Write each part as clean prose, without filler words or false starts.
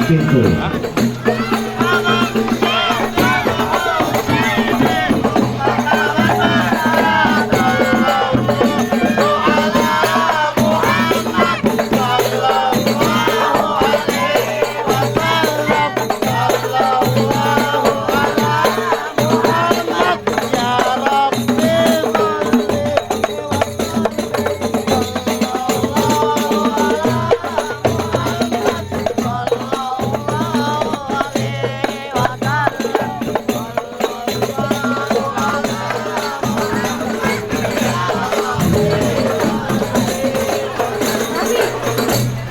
gitu.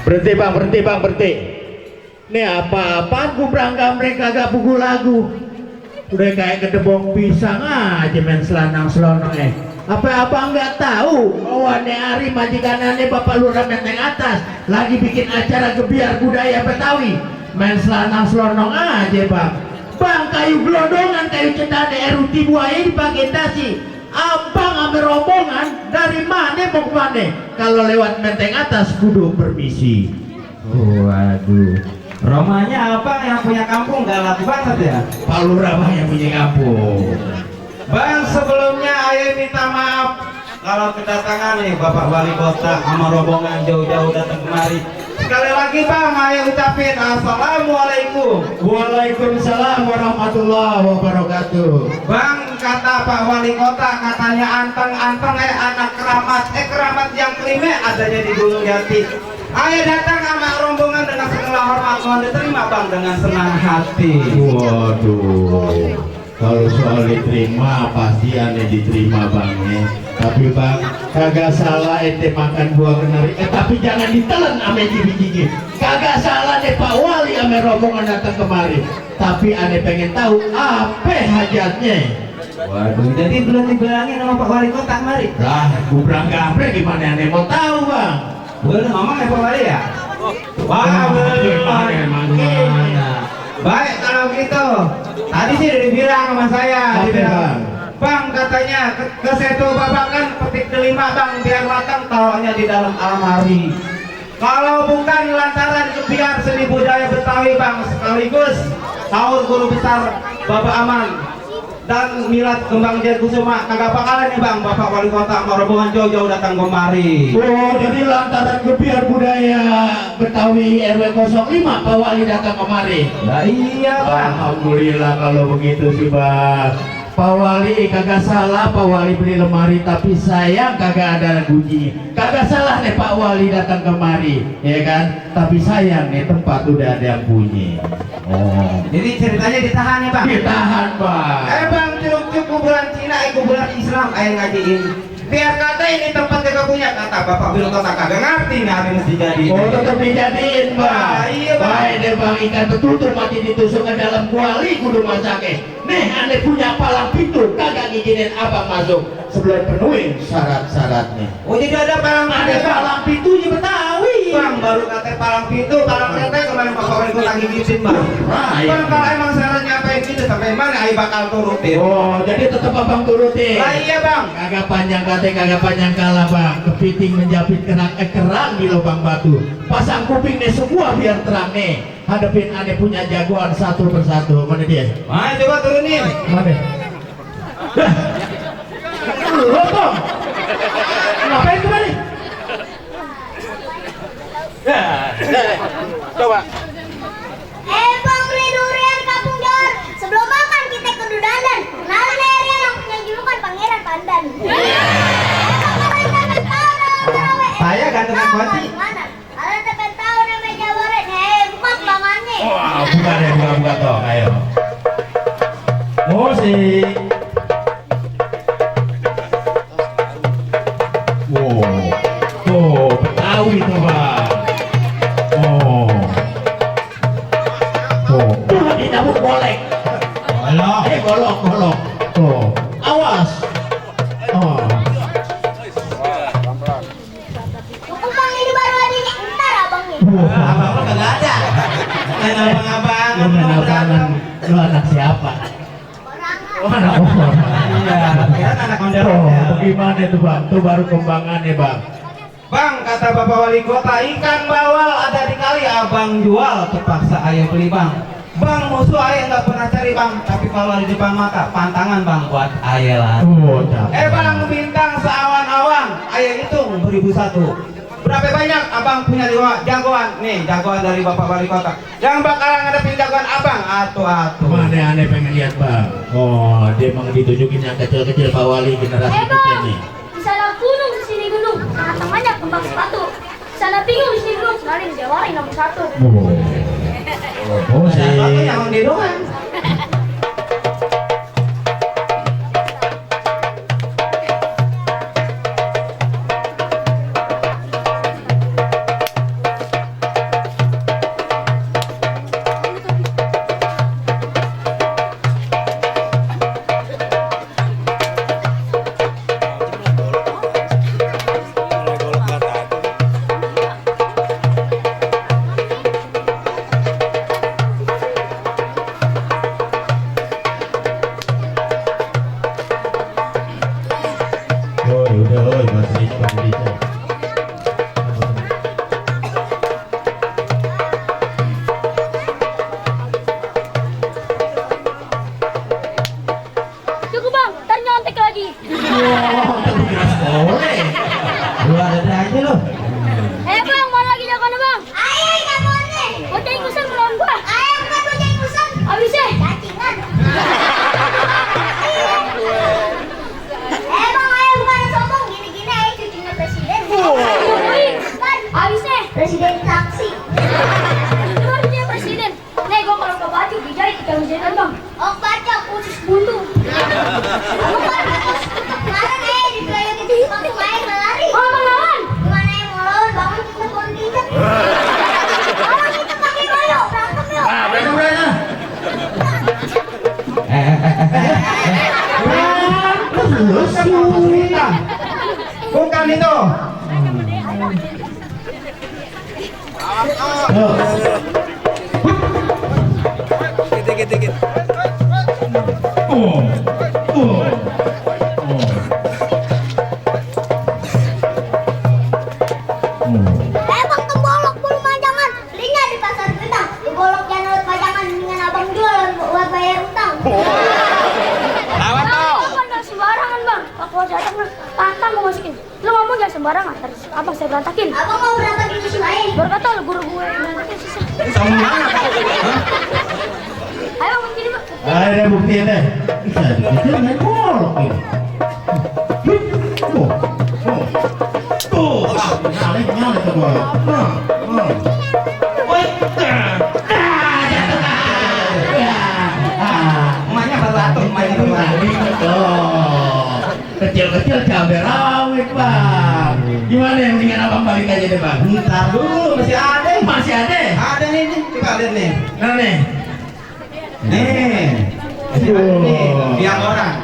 Berhenti bang, berhenti bang, berhenti. Ini apa-apaan kubrang mereka gak pukul lagu. Udah kayak kedebong pisang aja main selanang selonong Apa-apa nggak tahu bahwa ini hari majikanannya Bapak Lurah Menteng Atas lagi bikin acara gebiar budaya Betawi. Main selanang selonong aja bang. Bang, kayu gelondongan, kayu cendana, eruti buaya dipakai dasi. Abang ambil rombongan dari mana mau kemana? Kalau lewat Menteng Atas kudu permisi. Waduh, romanya apa yang punya kampung galak banget ya? Pak Lurah bang yang punya kampung. Bang, sebelumnya ayah minta maaf kalau kedatangan nih Bapak Wali Kota sama rombongan jauh-jauh datang kemari. Sekali lagi bang, ayah ucapin assalamualaikum. Waalaikumsalam warahmatullahi wabarakatuh. Bang, kata Pak Wali Kota katanya anteng-anteng anak keramat yang kelima adanya di Gunung Jati. Ayah datang sama rombongan dengan segala hormat, mohon diterima bang dengan senang hati. Waduh, kalau soal diterima pasti aneh diterima bang Tapi bang, kagak salah ente makan buah kenari. Tapi jangan ditelan ame gigi-gigi. Kagak salah deh Pak Wali ame rombongan datang kemari. Tapi aneh pengen tahu apa hajatnya. Waduh, jadi belum dibilangin sama Pak Wali Kota kemari. Lah, kubrang gampre gimana aneh mau tahu bang. Belum ngomong ya Pak Wali ya? Wah, belum. Baik kalau gitu. Tadi sih udah dibilang sama saya. Dibilang, bang katanya ke Setu Babakan petik delima bang biar matang taruhnya di dalam almari. Kalau bukan lantaran kebiar seni budaya Betawi bang, sekaligus sahur guru besar Bapak Aman dan milad Kembang Jayakusuma, kagak bakalan nih bang Bapak Wali Kota sama rombongan jauh-jauh datang kemari. Oh, jadi lantaran kebiar budaya Betawi RW 05 Pak Wali datang kemari. Nah iya bang. Alhamdulillah kalau begitu sih bang. Pak Wali kagak salah, Pak Wali beli lemari, tapi sayang kagak ada bunyi. Kagak salah nih Pak Wali datang kemari, ya kan? Tapi sayang nih tempat udah ada yang bunyi. Oh, Jadi ceritanya ditahan ya bang? ditahan bang. Bang, cukup kuburan Cina, kuburan Islam, ayah ngajiin. Biar kata ini tempat kagak punya, kata Bapak Wali Kota kagak ngerti nih hari mesti jadi. Oh, tetap dijadiin bang. Iya bang. Baik deh bang, ikan betutur mati ditusuk ke dalam kuali kudu masake. Nih aneh punya palang pintu, kagak ngizinin abang masuk sebelum penuhin syarat-syaratnya. Oh jadi ada palang Ada palang pintunya Betawi. bang, baru kata palang pintu, palang pintu kemarin Bapak Wali Kota ngizinin bang. Right. Bang, kalau emang syaratnya apa yang gitu sampai mana ayah bakal turutin. Oh, jadi tetap abang turutin. Lah iya bang. Kagak panjang kate, kagak panjang kalah bang. Kepiting menjapit kerang di lubang batu. Pasang kuping nih semua biar terang nih. Hadapin aneh punya jagoan satu persatu. Mana dia? Ayo coba turunin. Mana? Lo Tom, ngapain kemari? Coba. Bang beli durian kampung Jor. Sebelum makan kita kudu dandan. Kenalin Area yang punya julukan Pangeran Pandan. Saya gantungan kunci. Mana? Kalau tepen tahu namanya Jawaran. Bukan bangannya. Wah, buka deh, buka toh, ayo. Musik. Wow, tuh Betawi tuh bang. Oh, tuh di dapur golek. Golok, golok. Tuh, awas. Oh. Bang ini baru adanya. Ntar abangnya. Abang kagak ada. Main abang-abang. Lu main apaan? Lu anak siapa? Orang. Oh, anak orang. Iya, kira anak ondel. Oh, bagaimana tuh bang? Tuh baru kembangannya bang. Bang, kata Bapak Wali Kota, ikan bawal ada di kali, abang jual, terpaksa ayah beli bang. Bang, musuh ayah nggak pernah cari bang, tapi kalau di depan mata, pantangan bang buat ayah lah. Bang, bintang seawan-awan, ayah hitung 1001. Berapa banyak abang punya jagoan? Nih, jagoan dari Bapak Wali Kota. Yang bakalan ngadepin jagoan abang, atu-atu. Mana aneh pengen lihat bang. Oh, dia emang ditunjukin yang kecil-kecil Pak Wali generasi kita Bang, nih. di sana gunung, di sini gunung. Tengah-tengahnya kembang sepatu. Di sana bingung, di sini bingung. Sekarang Jawara yang nomor 1. Oh, Satu yang di doang. Cukup bang, ntar nyontek lagi. Bang, mana lagi jagoannya bang? Ayo jagoannya. Bocah ingusan melawan gua. Ayo bukan bocah ingusan. Abisnya? Cacingan. Bang, ayo bukan sombong. Gini-gini ayo cucunya presiden. Jokowi. Kan? Abisnya? Presiden taksi. Itu artinya presiden. Nih, gua kalau ke baju dijahit ikan jahitan bang. Oh, baca khusus buntu. Kamu kan harus kemarin dipelayakin di sepatu main lari. Oh, bang lawan. Gimana yang mau lawan? Bangun kita kondikan. Orang kita pakai goyo, berantem yuk. Bukan itu. Bang tembolok bulu majangan. Belinya di pasar Gedang. Tembolok jangan lewat majangan dengan abang jualan buat bayar utang. Lawan Bang, kan gak sembarangan bang. Aku datang tantang mau masukin. Lu ngomong jangan sembarangan. Terus abang saya berantakin. Abang mau berantakin musuh lain. Berkata lu guru gue berantakin susah. Sama mana? Ayo bang gini bang. Ada buktinya deh. Bisa dikit main golok ini. Tuh, nyalek ke golok. Emaknya baru atur, emaknya baru atur. Kecil-kecil cabai rawit bang. Gimana yang mendingan abang balik aja deh bang? Ntar dulu, masih ada. Masih ada? Ada nih, coba lihat nih. Nah nih. Nih. Masih ada nih, biang orang.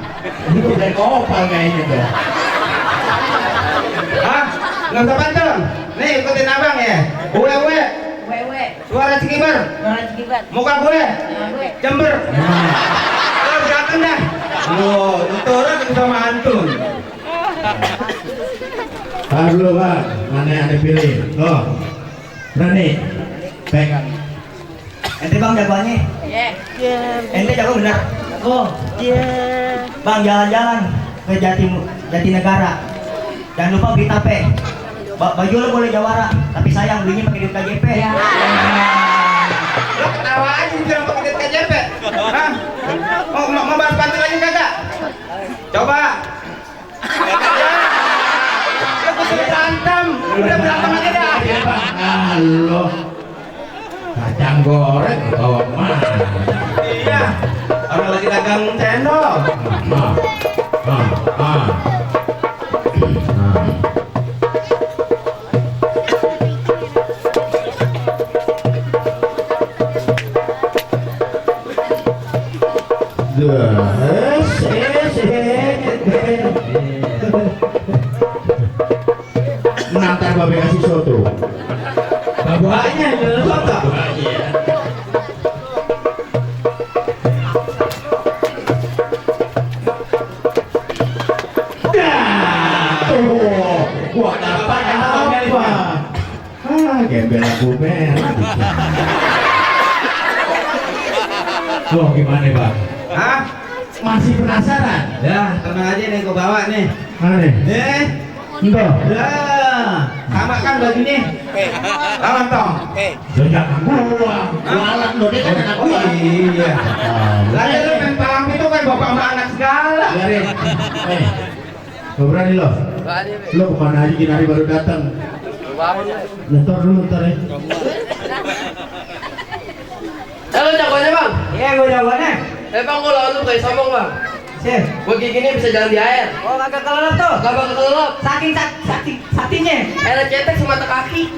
Ini udah kopal kayaknya tuh. Hah? Nggak usah pantun. Nih, ikutin abang ya. Uwe. Suara Cikibar. Muka gue. Jember. Kalau berantem dah. Loh, itu orang yang sama antun. Tahan dulu bang, mana yang ada pilih? Loh, berani? Pegang. Ente bang jagoannya? Ente jago bener? Oh, bang jalan-jalan ke Jatinegara. Jangan lupa beli tape. Baju lo boleh Jawara, tapi sayang belinya pakai duit KJP. Lo ketawa aja bilang pakai duit KJP. Hah? Mau bahas pantun lagi kagak? Coba. Lo sudah berantem. Udah berantem aja dah. Iya bang, halo. Kacang goreng bawa mana? Iya. Orang lagi dagang cendol. Nanti babe kasih soto. Babanya jual soto. Iya. Gua dapat yang gembel lampu merah. Oh gimana bang? Hah? Masih penasaran? Ya, tenang aja nih gua bawa nih. Mana nih? Enggak. Ya, sama kan bajunya. Sama toh. Sejak gua, jualan lo dia kan anak Oh gua. iya. Lalu lu main palang itu kan bapak sama anak segala. Biarin. Gak berani lo? Lo kemana aja gini hari baru datang? Ntar dulu ntar ya. Halo jagoannya bang. Iya, gua jawabannya. Bang gua lawan lu kayak sombong bang. Sih. Gua kayak gini bisa jalan di air. Oh, kagak kelelep tuh. Gak bakal kelelep. Saking saktinya. Air cetek semata kaki.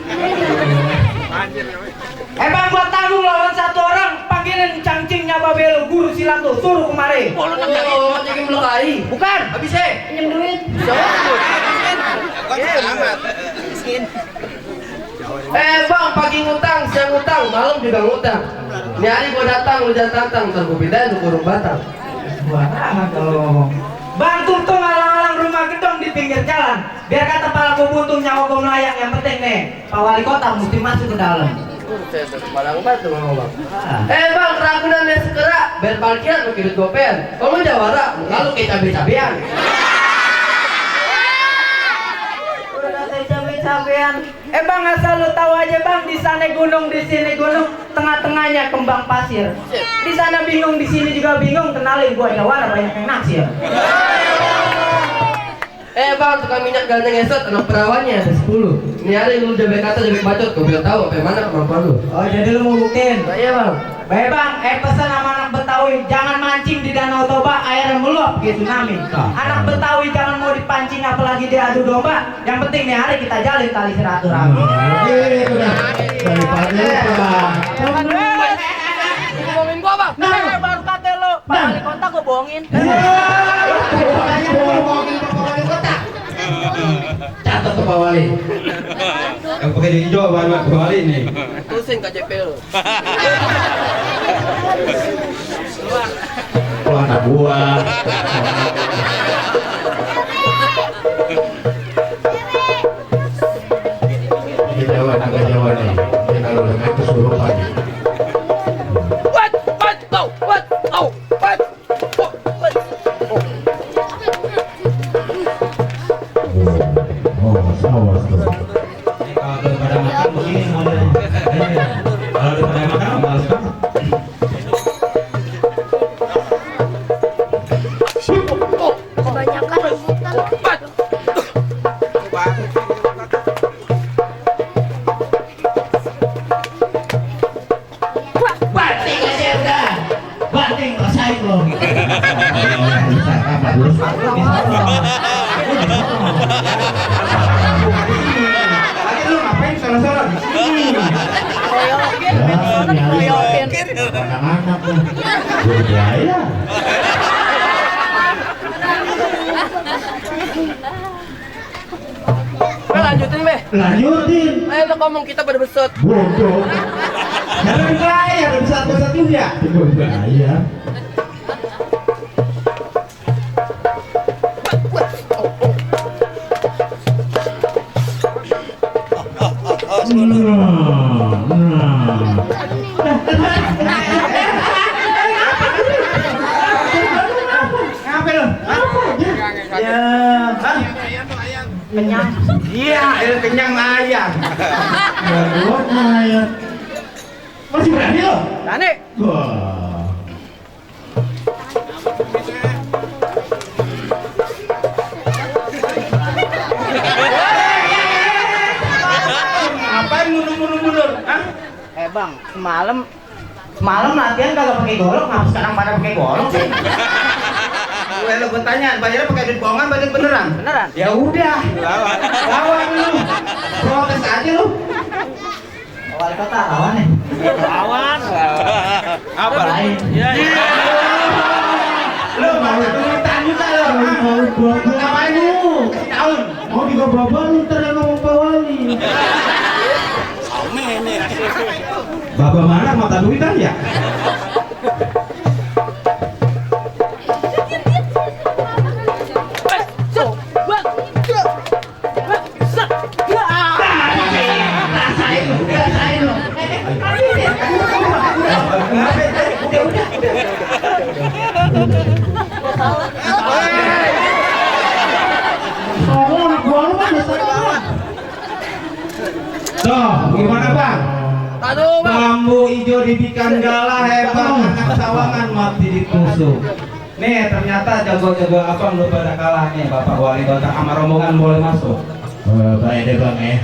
Bang, gua tanggung lawan satu orang. Panggilin cangcingnya Babelo, guru silat tuh. Suruh kemari. Oh lu nanti ngomong jadi melukai. Bukan. Habisnya. Pinjam duit. Bang, pagi ngutang, siang ngutang, malam juga ngutang. Ini hari gua datang, lu jangan tantang, ntar gua pindahin lu kurung batang. Buat kalau Bang tuh ngalang-alang rumah gedong di pinggir jalan. Biar kata kepala gua buntung nyawa gua melayang. Yang penting nih, Pak Wali Kota mesti masuk ke dalam. Malang batu mau bang. Ah. Bang, keragunan yang segera, bayar parkiran lu kira gopean. Kalau lu jawara, lalu kayak cabe-cabean. Cabean. Bang, asal lu tahu aja bang, di sana gunung, di sini gunung, tengah-tengahnya kembang pasir. Di sana bingung, di sini juga bingung. Kenalin gua jawara banyak yang naksir. Bang, tukang minyak ganteng esot, anak perawannya ada 10. Ini hari lu jabek kata, jabek bacot, gua bilang tahu apa yang mana kemampuan lu. Oh, jadi lu mau buktiin? Iya bang. Baik bang, pesan sama anak Betawi, jangan mancing di Danau Toba, airnya meluap kayak tsunami. Anak Betawi jangan mau dipancing apalagi diadu domba. Yang penting nih hari kita jalin tali silaturahmi. Gitu dah. Daripada lupa. Ngomongin gua bang. Baru kata lo, Pak Wali Kota gua bohongin. Catat ke Pak Wali. Yang pakai di hijau baru Pak Wali nih. Tusin KJP lu. Oh anak gua. Ini Jawa, naga Jawa nih. Dia kalau dengan kesurupan. What? Oh, what? Oh, what? Oh, what? Oh, awas tuh. Kalau daripada makan begini modelnya. Kalau daripada makan males banget. Kebanyakan What? Banting aja udah. Banting rasain lo. Bisa apa dulu? Lagi lu ngapain sono-sono di sini? Anak-anak tuh. Budaya. Lanjutin be. Lanjutin. Ayo lu ngomong kita pada besot. Bodoh. Jangan gaya, ada satu-satu ya. Budaya. Ngapain lu? Ya, kenyang. iya, kenyang ayam. Buat ayam. Masih berani lo? Tane, Wah. ngapain mundur-mundur? Hah? Bang, semalam latihan kagak pakai golok, ngapa sekarang pada pakai golok sih? Gue lo gue tanya, bayarnya pakai duit bohongan, bayar beneran? Beneran? Ya udah, lawan lu, protes aja lu. Wali Kota lawan ya? Apa? Lain. Lu mau duitan juga lu? Mau berapa? Ngapain lu? Tahun. Mau digobrak lu ntar yang ngomong Pak Wali. Bapak mana mata duitan ya? Rasain lu. Udah. Oh, anak gua lu mana sekarang? Tuh, gimana bang? Aduh, Bang. Bambu hijau dibikin galah hebat, anak sawangan mati ditusuk. Nih ternyata jago-jago abang lu pada kalah nih Bapak Wali Kota sama rombongan boleh masuk. Baik deh bang ya.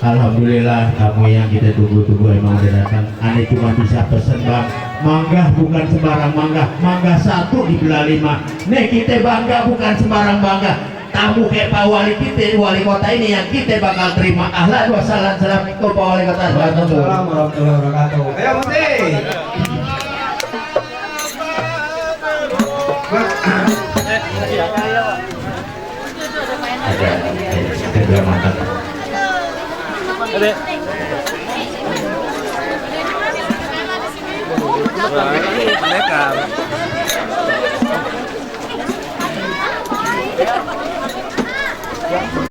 Alhamdulillah kamu yang kita tunggu-tunggu emang udah datang. Aneh cuma bisa pesen bang, mangga bukan sembarang mangga, mangga 1 dibelah 5. Nih kita bangga bukan sembarang bangga. Tamu kayak Pak Wali kita, wali kota ini yang kita bakal terima. Ahlan wa sahlan, assalamualaikum Pak Wali Kota. Waalaikumsalam warahmatullahi wabarakatuh. Ayo Muti. Ada mantan. Mereka